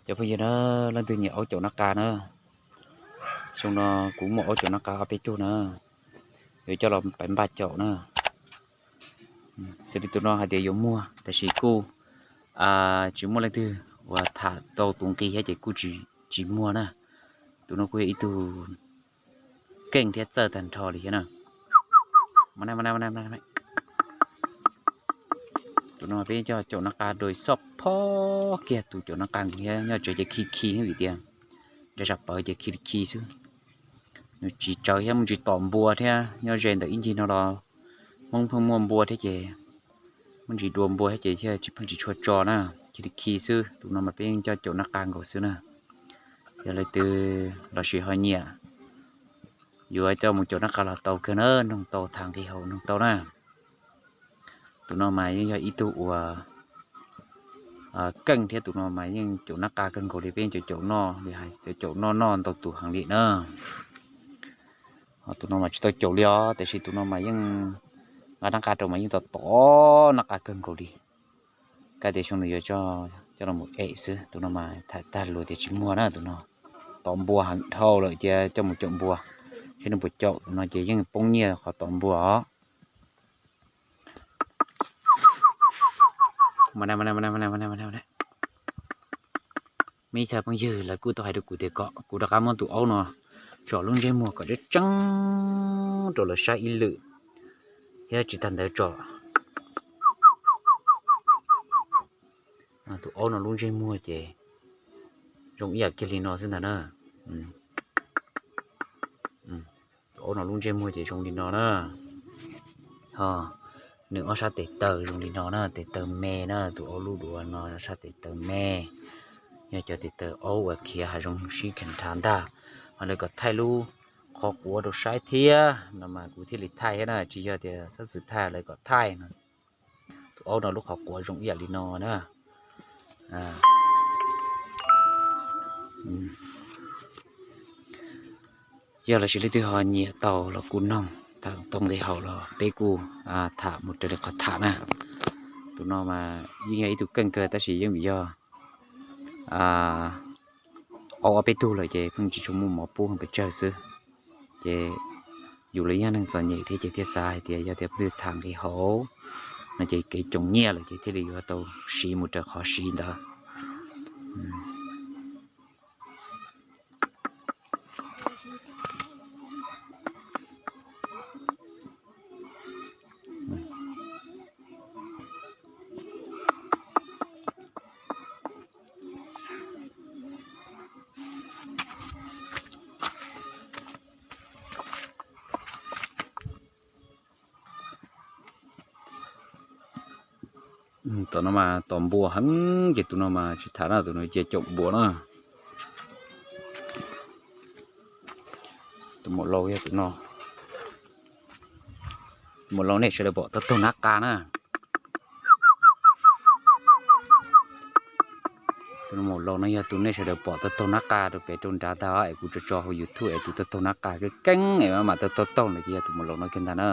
Cov phooj ywg na, leej twg nyiam aub caum nab qa na, xyoo no kuv muaj aub caum nab qa ob peb tug na, yuav coj los pab npaj caum na. Xws li tus no hais tias yuav muag, tab sis kuj tsis muaj leej twg uas tham tau tus nqi thiab ces kuj tsis muag na. Tus no kuj yog ib tug keej thiab txawj tag nrho li thiab na. Tus no peb coj caum nab qa dua xoj phob kiag tus caum nab qa nkaus thiab, nyob tsev ces khi khi vim tias nrog sab pawv ces khi khi xwb. Nws tsis tsawg thiab, muaj ntsis tom npua thiab, nyob ze ntawm ib ncig no los Hmoob pheej muaj npua thiab ces muaj ntsis dua npua thiab ces thiaj tsis pheej tsis tshua tso na, khi khi xwb. Tus no mas peb yeej coj caum nab qa nkaus xwb na. Yog leej twg los sis ho nyiam yuav coj mus caum nab qa los tau kawg na, noog tau tham nqi haus noog tau na. Tus no mas yeej yog ib tug uas keej thiab, tus no mas yeej caum nab qa kawg nkaus li, peb yeej caum caum noj li, caum caum noj noj ntau tus heev li na. Ho tus no mas tsis tau caum li os, tiam sis tus no mas yeej nqa nab qa rau mas yeej tom tom nab qa kawg nkaus li. Kav tias xyoo no yuav coj los mus em xwb, tus no mas tham tag luag tias tsis muag na, tus no tom npua heev dhau lawm, cia coj mus caum npua thiab, nws puas caum, tus no ces yeej poob nyiaj qhov tom npua os. Muaj ib thaj phooj ywg lawv kuj tau hais rau kuv tias kom kuv rov qab muab tus aub no tsom lub ntsej muag kom tseeb tseeb rau lawv saib ib lwm, thiab tsis tag ntawd tsom tus aub no lub ntsej muag ces zoo ib yam kiag li no xwb ntag na. Tus aub no lub ntsej muag ces zoo li no na. Ho nws ob sab tes taw zoo li no na, tes taw me na, tus aub lub duav no sab tes taw me. Yog cov tes taw aub uas khiav hav zoov sib khees nrhav ntag. Ho lawv kom thaij lub qhov quav rau saib thiab no mas kuv thiaj li thaij thiab na, tsis yog tias txhob txwm thaij, lawv kom thaij no. Tus aub no lub qhov quav zoo ib yam li no na. Yog los sis leej twg ho nyiam tau los kuj noog, tau nqi haus los peb kuj tham mus raws li qhov tham na. Tus no mas yeej yog ib tug keej kawg tab sis yeej vim yog aub ob peb tug lawm ces pheej tsis tshua muaj mov pub pes tsawg xwb. Ces yus los yog neeg txom nyem thiab ces thiaj xav hais tias yog tias pheej tham nqi haus no ces kev coom nyiaj lawm ces thiaj li yuav tau siv mus raws qhov siv ntawd. Tom no mas tom npua heev ces tus no mas tsis tham na, tus no cia caum npua na. Tus maum laus yog tus no. Tus maum laus nej sawv daws pom taug taug nab qa na. Tus maum laus no yog tus nej sawv daws pom taug taug nab qa rau pem rau nrad ntag es kuv tso tso hauv YouTube es tus taug taug nab qa keeb keeb es maj mam taug taug taug ntawd ces yog tus maum laus no kiag ntag na.